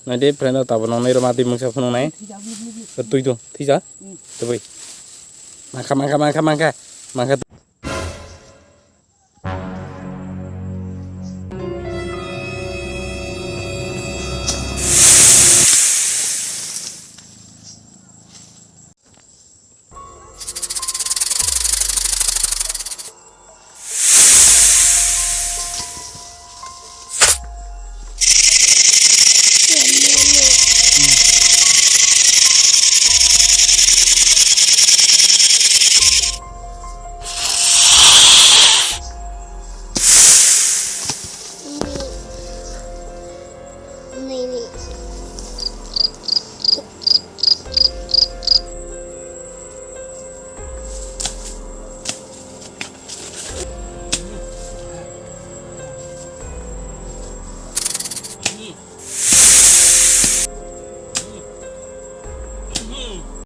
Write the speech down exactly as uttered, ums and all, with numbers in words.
Nai de friend, tabuk nong nai roma twi mungsa phunuk nai. Twi do, thwi ja. Twi. Mangkha, mangkha, mangkha, mangkha. Mangkha.